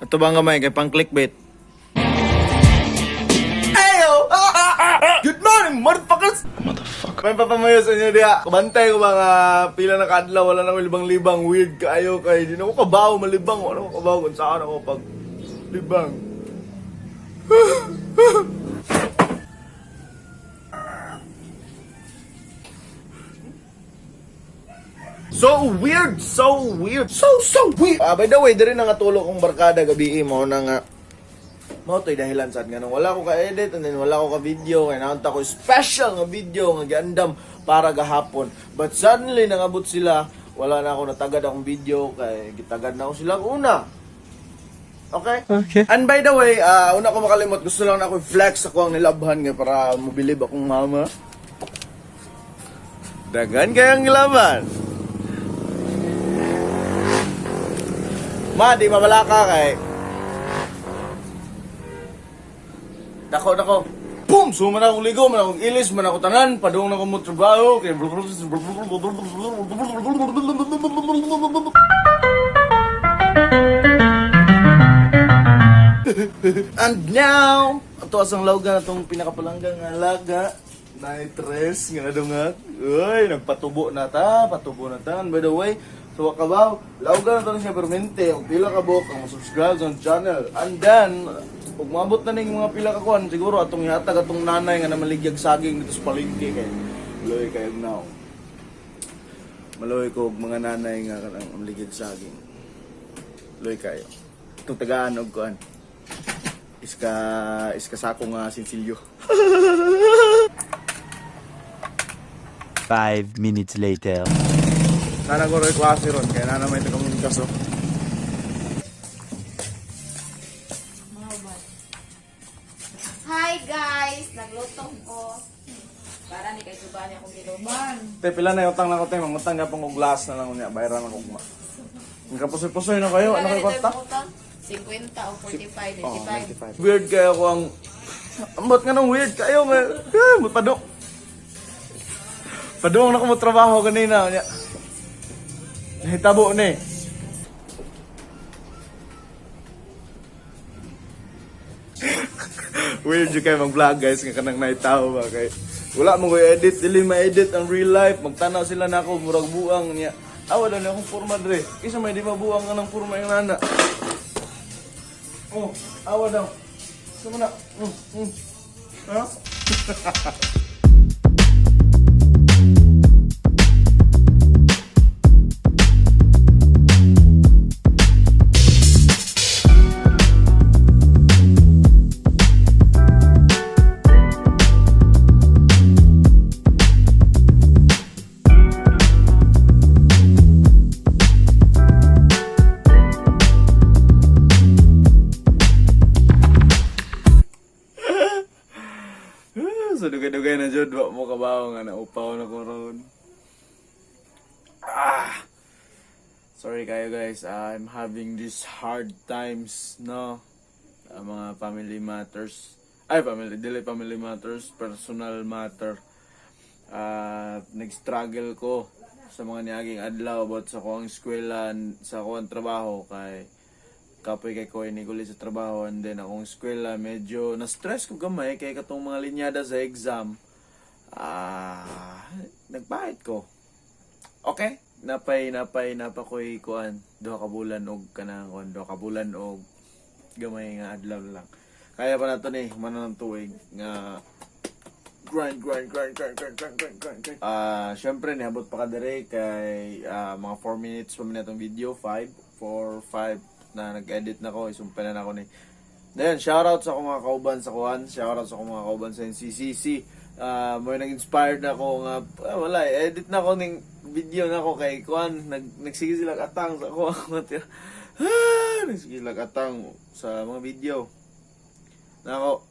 Ato ba ang gamay kay pang clickbait? Ayo! Good morning, motherfuckers! Motherfucker. May papamayo sa inyo diha. Kabantay ko mga pila na kaadlaw, wala na ko libang-libang, weird kaayo kay di na ko kabaw malibang, wala ko kabaw kung saan ako pag libang. So weird, so weird, so so weird. Ah, by the way, diri na nga tulo kong barkada gabi mo na nga mao to'y dahilan sad nga nung wala ko ka-edit and then wala ko ka-video kay naunta ko special nga video nga giandam para gahapon. But suddenly nangabot sila, wala na ako natagad akong video kay gitagad na ako sila una. Okay? Okay. And by the way, una ko makalimot, gusto lang na ako i-flex ako ang nilabhan nga para mobilib akong mama. Dagan kayang gilaban. Ma, di mabalaka kay. Dako, dako. Boom! So, man akong ligo, man akong ilis, man ako tanan, padung na ako mo trabaho, kay. And now, ato asang lawga na tong pinakapalangga nga laga. Night rest nga nadungag. Uy, nagpatubo na ta, patubo na ta. And by the way, so kabaw, lawga na to ni siya permente. Og pila ka buok ang subscribe sa channel. And then, ug maabot na ning mga pila ka kuan, siguro atong ihatag atong nanay nga namaligyag saging dito sa palengke kay Luoy kayo now. Maluoy ko og mga nanay nga kanang maligyag saging. Luoy kayo. Itong tagaan og kuan. Iska iska sako nga sinsilyo. 5 minutes later. Sana ko rin klase ron, kaya na naman ito kaso. Hi guys! Naglutong ko. Para ni kay Giovanni akong giluman. Te, pila na yung utang na ko, te. Mangutang na pong glass na lang niya. Bayaran ako kuma. Nagkapusoy-pusoy na kayo. Ano kayo kwarta? 50 o 45, Oh, 95. 95. Weird kayo ko ang. Ambot nga nung weird kayo. Nga. Ah, padong. Padong na ko mo trabaho kanina. Nya. Nahitabo ni. Weird yung kayo mag-vlog guys nga kanang naitaw ba kay wala mo ko edit, dili ma-edit ang real life, magtanaw sila nako murag buang niya. Ah, wala na akong forma dre. Kaysa may di mabuang ka ng forma yung nana. Oh, awa daw. Sama na. Ha? So dugay-dugay na jud wa mo kabaw nga naupaw na ko ron. Ah. Sorry kayo guys, I'm having these hard times, no? Ah, mga family matters. Ay, family, dili family matters, personal matter. Ah, nag-struggle ko sa mga niaging adlaw about sa kuang eskwela, sa kuang trabaho kay kapoy kay ko iniguli sa trabaho and then akong eskwela medyo na-stress ko gamay kay katong mga linyada sa exam. Ah, nagpahit ko. Okay, napay napay napa ko'y kuan duha ka bulan og kanang kuan duha ka bulan og gamay nga adlaw lang. Kaya pa nato ni man ng tuig nga grind grind grind grind grind grind grind grind. Grind. Ah, syempre niabot pa ka dire kay mga 4 minutes pa man atong video, 5 4 5 na nag-edit na ko, isumpay na nako ni. Then, shoutout sa akong mga kauban sa kuan, shoutout sa akong mga kauban sa NCCC. Ah, mo nag-inspired na ako nga wala eh, edit na ako ning video na ako kay kuan, nagsige sila atang sa ako mga tira. Ah, nagsige sila atang sa mga video. Nako,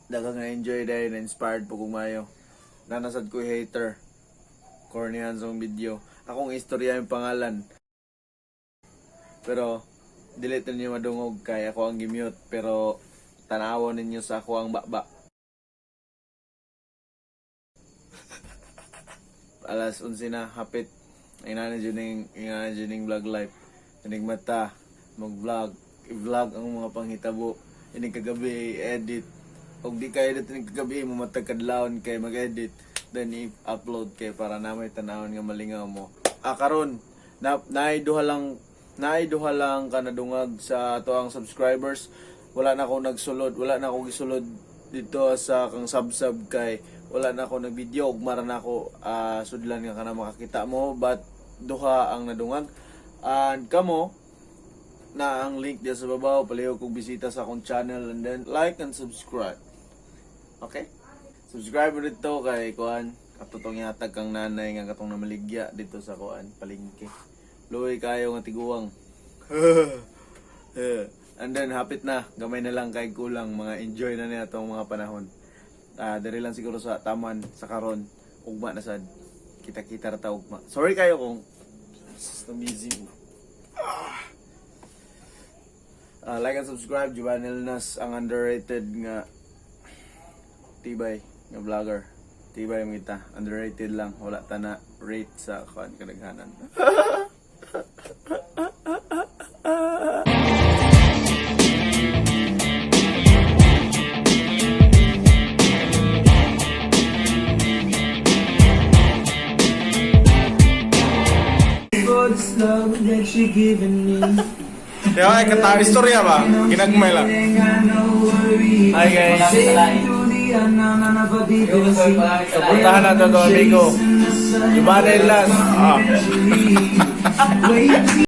daghang na-enjoy dahil na-inspired po kumayo. Nanasad ko hater. Corny Hans ang video. Akong istorya yung pangalan. Pero, delete ninyo madungog kay ako ang gimute. Pero, tanawon ninyo sa ako ang baba. Alas 11 na, hapit. Ingana dyan ning vlog life. Enigmata, mag-vlog. I-vlog ang mga panghitabo ini kagabi, edit. Og di ka edit ini kagabi, mumatag kadlawon kay mag-edit, then i-upload kay para na may tanawon nga malingaw mo. Ah, karon na naay duha lang ka nadungag sa ato ang subscribers. Wala na ako nagsulod, wala na ako gisulod dito sa kang sub-sub kay wala na ako nag-video ug mara na ako sudlan nga kana makakita mo, but duha ang nadungag. And kamo na ang link diya sa babaw, palihog kog bisita sa akong channel and then like and subscribe. Okay? Subscribe mo dito kay kuan katong yatag kang nanay nga katong namaligya dito sa kuan palengke. Luoy kayo nga tiguang. And then hapit na, gamay na lang kay kulang, mga enjoy na niya itong mga panahon. Ah, diri lang siguro sa taman sa karon, ugma na sad. Kita-kita ra ta ugma. Sorry kayo kung amazing. Ah, like and subscribe, Jubanel Nas, ang underrated nga tibay nga vlogger. Tibay mo kita. Underrated lang. Wala ta na rate sa kuan kadaghanan. For this love that you giving me. Di ba, ay kata istorya ba? Ginagmay lang. I know worry. Hi guys. Suportahan natin ito, amigo. Jubanel Nas. Ah. Wait.